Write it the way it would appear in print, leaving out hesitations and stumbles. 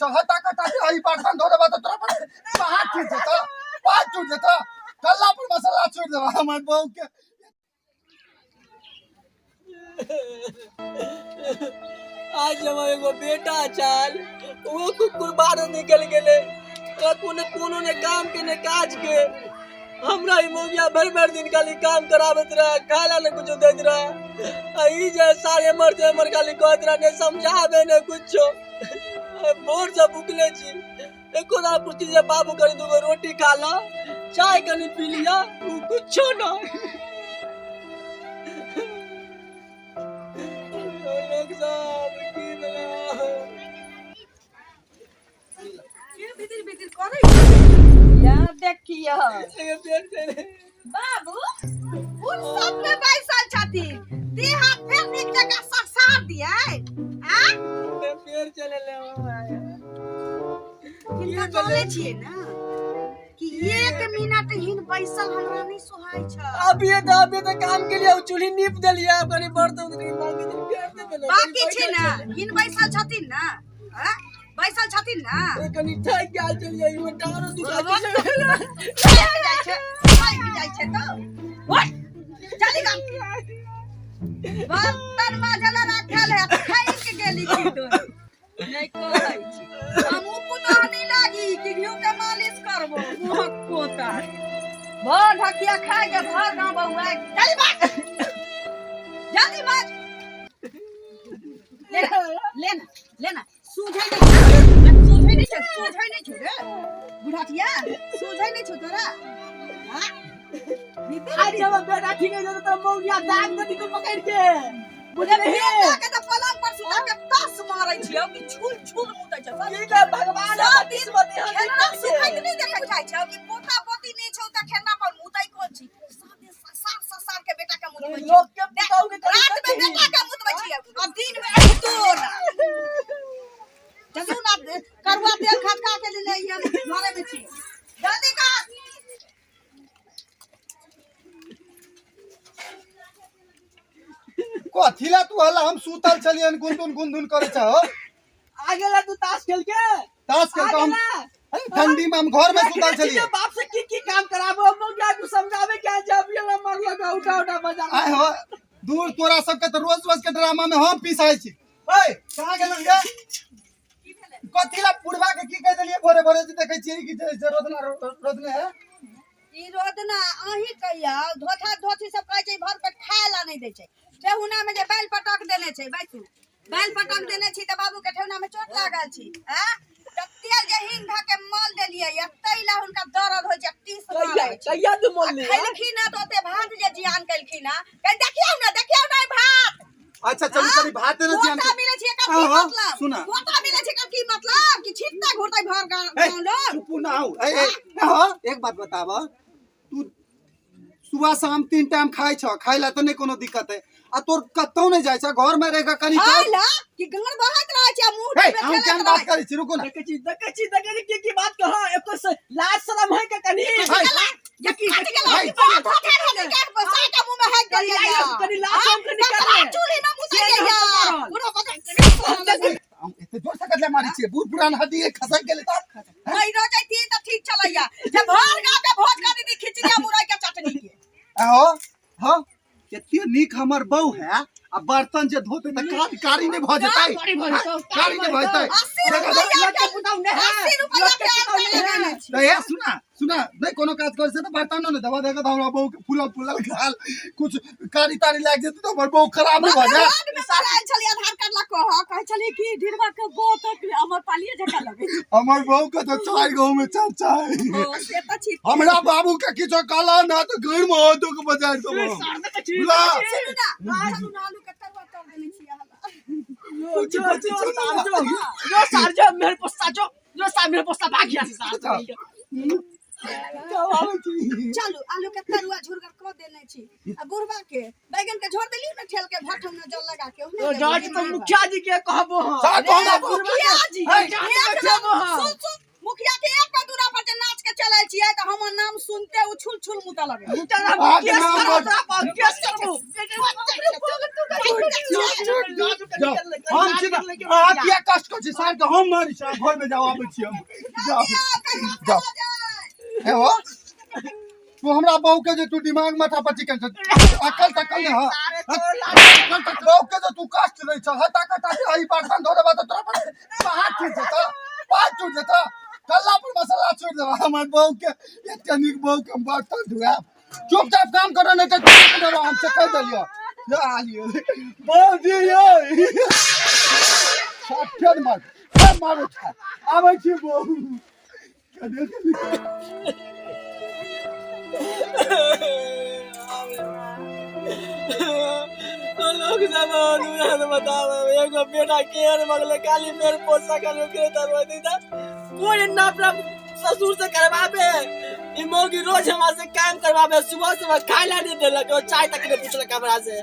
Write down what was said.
चल हटा कटा के आई बर्तन धो देबा त तोरा पर पहाड़ टूट जेतौ, पहाड़ टूट जेतौ, कल्ला पर मसाला छोड़ि देबा हमर बहू के। आज हमर एगो बेटा छल, ओहो कुकुर बाहर निकल गेलै। कोनो कोनो ने काम के ने काज के। हमरा ई मौगिया भरि भरि दिन खाली काम कराबैत रहे, खाय ला ने कुछो दैत रहे। आ ई जे सारे एम्हर से एम्हर खाली कहैत रहे, ने समझाबे ने कुछो। भोर से भुखले छी, एको दा पुछती जे बाबू कनी दूगो रोटी खा ला, चाय कनी पी लिया, उ कुछो ना। लोग सब की भेलै? के भीतर भीतर करै या देखियो। एगो पेट चले। बाबू उन सब में बैसल छथिन, देह हाथ फेर नीक जकाँ ससार दियै आ पेड़ चले ले। हिनका कहले छियै ने कि एक मिनट हिन बैसल हमरा नहि सोहाइ छै। अभी तो काम के लिए चूल्ही नीप देलियै, आब कनी बर्तन कनी बाकी दिन कर देबै ने। बाकी छै ने, हिन बैसल छथिन ने, आ? बैसल छथिन ने। कनी थक गेल चलियै, इहो डारो दुखा छै। थाकि जाइ छै, थाकि जाइ छै तऽ उठ, चली गाम। बर्तन माजल राखल है, थाकि गेली की तू? नहि कहै छी हमहूँ पुतोह नहि लागी कि घिउ के मालिश करबो। मुँहक पोता भर ढकिया खाय के भर गाँव बहुआ। चली बाज, जल्दी बाज। ले ना, ले ना, ले ना। सूझै नहि छै, सूझै नहि छै, सूझै नहि छौ रे बुढ़ाटिया, सूझै नहि छौ तोरा? हाँ? आज जब बेटा ठीक है तो मौगिया दाग नदी को पकड़ के बुझले हे। बेटा के तऽ पलंग पर सुता के तस मारै छियौ कि छुल छुल मुतै छौ। ई ले भगवान सब हमर दिन किस्मत एहन खेलना लिखल छै। सुखैत नहि देखै जाइ छौ कि पोता पोती नहि छौ तऽ खेलना पर मुतै कोन छी? सब दिन ससार ससार के बेटा के मुतबै छी। लोक के पुतहु के कनी रात में देखही। बेटा के मुतबै छियै आ दिन में अहितो ना। चलू ना, करुआ तेल खटका के लेने आइए, हम घरे में छी। जल्दी कर। कथी ला तू हल्ला? हम सुतल छलियन, गुनधुन गुनधुन करे छ हो। आ गेला तू ताश खेल के? ताश खेल के आ हम गेला? अरे, ठंडी में हम घर में सुतल देखै छी छलियै। जे बाप से की की काम कराबो, हम क्या कुछ समझावे क्या जब ये मरलो का उठा उठा बजा। आय हो दूर, तोरा सबके तऽ रोज रोज के ड्रामा में हम पिसाइ छी। ओए, कहाँ गेलन गे? कथी ला बुढ़वा के की कहि देलियै भोरे भोरे जे देखै छियै कि जे रोदना रोदने है? ई रोदना अहीं कहियौ। धोथा धोथी सब कहै छै भर पेट खाय ला नहि दै छै। ठेहुना में जे बैल पटक देने छै, बैसू, बैल पटक देने छी तऽ बाबू के ठेहुना में चोट लागल छी। आ तऽ तेल जे हिंग धऽ के मल देलियै या तै ला हुनका दर्द होइ छै, टीस कहिया मारै छै। कहिया तू आ मोल खैलखिन ना तऽ ओते भात जे जियान केलखिन ना, कहि देखियौ ना, देखियौ ना ई भात। अच्छा चलू, कनी भात ने जियान। गोटा मिलै छै एकर की हाँ, हाँ, मतलब? सुना। गोटा मिलै छै एकर की मतलब कि छिटता घुरतै भर गाँव ए, गाँव लोग? चुप ना हो। ए ए हाँ, एक बात बताब, तू सुबह शाम 3 टाइम खाइ छ, खाइ ला तऽ नहि कोनो दिक्कत है, आ तोर कतौ नहि जाइ छ, घर में रह के कनी खाय ला कि गाँव बहैत रहै छै आ मुँह हे, में हम खेलैत केहन बात रहै। करै छी, रुकू ना। देखै छी, देखै छी, देखै छी, की की बात कह एको से लाज शरम है के कनी? हे, जे कट गेलै हे, कि बात होते रहै के साटा मुँह में हाथ कनी देलियै। लाज, कनी लाज शरम कनी कर ले। चूल्ही में मुतै से या नहीं हम पूरा पकड़। हम एते जोर से कतले मारै छियै, बूढ़ पुरान हड्डी खसक गेलै तऽ। मइरो जैती तऽ ठीक छलैया जे भर गाँव के भोज कर दीदी खिचड़ी आ मुरई के चटनी के। आहो हाँ, कते नीक हमर बहू है, आ बर्तन जे धोते तऽ कारी कारी नहि भऽ जेतै? कारी भऽ जेतौ, कारी नहि भऽ जेतै? 80 देखा, रुपैया लोक के पुतहु नहि है। 80 रुपैया लोक के के पुतहु नहि है। लगाने छी। तऽ हे, सुना सुना, नहि कोनो काज करै छै तऽ बर्तनो नहि धोबा। देखा तऽ हमरा बहू के फूलल फूलल गाल, कुछ कारी तारी लागि जेतै तऽ हमर बहू खराब नहि भऽ जाय? रोड में पड़ायल छलियै आधार कार्ड ला कह कहै छलियै कि ढिरवा के गोत अमर पालिए जकाँ लगै छै। हमर बहू के तऽ 4 गाँव में चर्चा है। ओ, से तऽ छी। हमरा बाबू के किछो कहला ना तऽ घर में हाथों के बजार देबो। सर देखै छी। ला। सुनू ना, चलू ना, आलू के तरुआ तर देने छियै अहाँ ला। जो जो जो सार जो जो सार जो मेरे पोस्ता जो जो सार मेरे पोस्ता भाग गया से सार। चलू, आलू के तरुआ झुरगर कऽ देने छी आ बुढ़बा के बैगन के झोर देलियै ने ठेल के भट्ठा में जल लगा के ओहने ओ देलियै। जाट तो मुखिया जी के कहबो हम। सार तो हमरा मुखिया जी हे, जाट के कहबो हम। सुन सुन, मुखिया के एक पे दूरा पर जे नाच के चलै छियै तऽ हमर नाम सुनते उछुल छुल मुतऽ लगै अहाँके नाम जाउ, हम छी ने अहाँ किया कष्ट करै छी साल के हम मारै छी अहाँ घर में जाउ आबै छी हम जाउ जाउ हे हो तू हमरा बहू के जे तू दिमाग माथा पच्ची कर अकल तकल ने हा अकल तक बहू के जे तू कष्ट दै छ हटा कटा ई बर्तन धो देबा तऽ तोरा पर पहाड़ टूट जेतऽ पहाड़ टूट जेतऽ कल्ला पर मसाला छोड़ि देबा हमर बहू के एते नीक बहू के हम बर्तन धोआब चुपचाप काम करो नहीं तऽ देबा हम से कहि देलियौ यो आलियो बहू यो फेर मार फेर मारू आबै छी बहू लोग सब अनुराध बतावे एगो बेटा केहन मगले काली मेर पोसा कर ओकरे तरवा दी था कोई ना अपना ससुर से करवावे ई मौगी रोज हमरा से काम करवावे सुबह सुबह खाय ला नहीं देलक और चाय तक नहीं पूछलक हमरा से।